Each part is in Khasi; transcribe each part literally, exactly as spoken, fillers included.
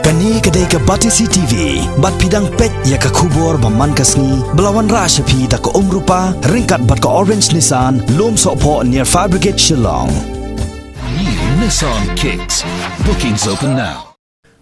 Kane ka dei ka Batesi T V, bad phi dang peit ïa ka khubor ba man ka sngi, ba la wanrah sha phi da ka Umrupa, ryngkat bad ka Orange Nissan, Lum Sohphoh near Fire Brigade Shillong. New Nissan Kicks. Bookings open now.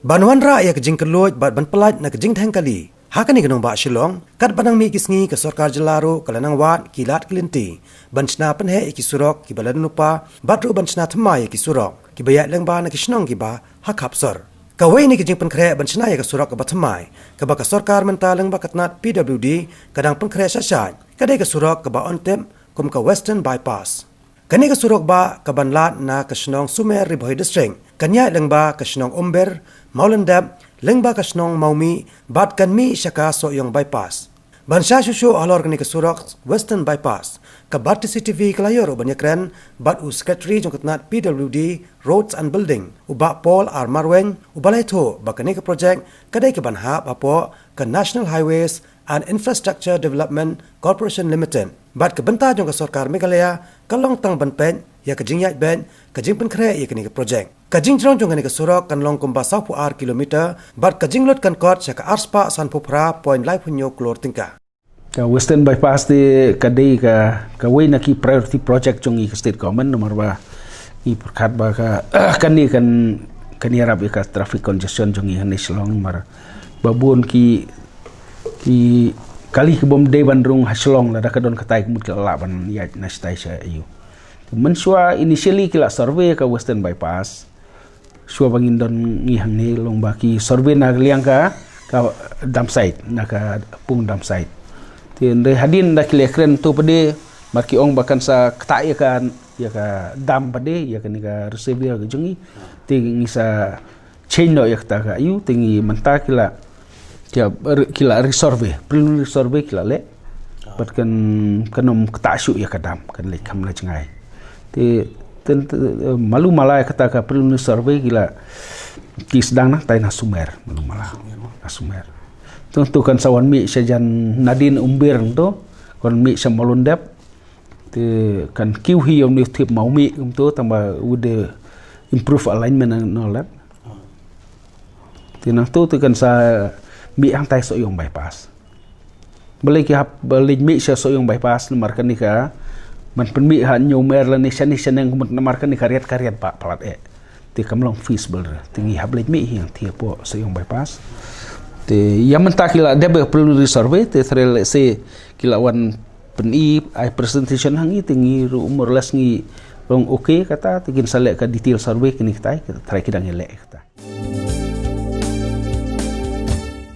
Ban wanrah ïa ka jingkylluid bad ban pyllait na ka jingdheng kali ha kane ka nongbah Shillong, katba nang mih ki sngi ka sorkar jylla ruh ka la nang wad ki lad ki lynti ban shna pynheh ïa ki surok kiba la dang lypa, bad ruh ban shna thymmai ïa ki surok kiba ïaid lyngba na ki shnong kiba ha khap sor. Kawei na ki jingpynkhreh ban shna ïa ka surok kaba thymmai kaba ka sorkar mynta lyngba ka tnat P W D ka dang pynkhreh shai shai, ka dei ka surok kaba yn tip kum ka Western Bypass. Kane ka surok bah ka ban lad na ka shnong Sumer, Ri Bhoi District, kan ïaid lyngba ka shnong Umber, Mawlyndep, lyngba ka shnong Mawmih, bad kan mih sha ka Sohiong Bypass. Ban shai shuh shuh halor kane ka surok Western Bypass, ka Batesi T V ka la ïoh ruh ban ïakren bad u Secretary jong ka tnat P W D, Roads and Building, u Bah Paul R Marwein, uba la ïathuh ba kane ka projek ka dei ka ban hap hapoh ka National Highways and Infrastructure Development Corporation Limited, bad ka bynta jong ka sorkar Meghalaya ka long tang ban peit ïa ka jingïaid beit, ka jingpynkhreh ïa kane ka projek. Ka jingjrong jong kane ka surok kan long kumba sawphew ar kilometer, bad ka jinglut kan kot sha ka arspah sanphew phra point laiphew hynñiew klur tyngka. Ka Western Bypass te ka dei ka, kawei na ki priority project jong ngi ka state government, namar ba ngi pyrkhat ba ka, kane kan, kan ïarap ïa ka traffic congestion jong ngi hangne Shillong, namar ba bun ki, ki kali ki bym dei ban rung ha Shillong, lada ka don katai ka mut ka la lah ban ïaid na shatai sha aiu. Mynshuwa initially ki la survey ka Western Bypass, shuwa ba ngin don ngi hangne, long ba ki survey na ka liang ka, ka dump site, na ka pung dump site. Te hynrei hadien da ki la kren to pat de, mar ki ong ba kan sa ktah ïa ka, ïa ka dam pat de, ïa kane ka reservoir ka jong ngi. Te ngi sa change noh ïa kata ka aiu, te ngi mynta ki la, ki la, ki la resurvey, preliminary survey ki la leh. Bad kan, kan ym ktah shuh ïa ka dam, kan leit kham la jngai. Te, te, te, malu mala ïa kata ka preliminary survey ki la, ki sdang nangtai na Sumer, malu mala. Na Sumer. Te to kan sa wan mih shajan nadien Umber to, kan mih sha Mawlyndep. Te kan kiew hi ïa une u thiep Mawmih kumto, tang ba with the improve alignment and all that. Te nangto te kan sa mih hangtai Sohiong Bypass. Balei ki hap, balei mih sha Sohiong Bypass, namar kane ka ban pynmih ha New Mer lane shane shane ka mut, namar kane ka riat ka riat ba palat eh. Te kam long feasible re. Te ngi hap leit mih hi hangtai hapoh Sohiong Bypass. Te ïa mynta ki la dep ïa preliminary survey, te threl se ki la wan pyni ai presentation ha ngi, te ngi ruh more or less ngi long okay kata, te kin sa leh ka detail survey kine kitai, kita trai ki dang ïa leh kata.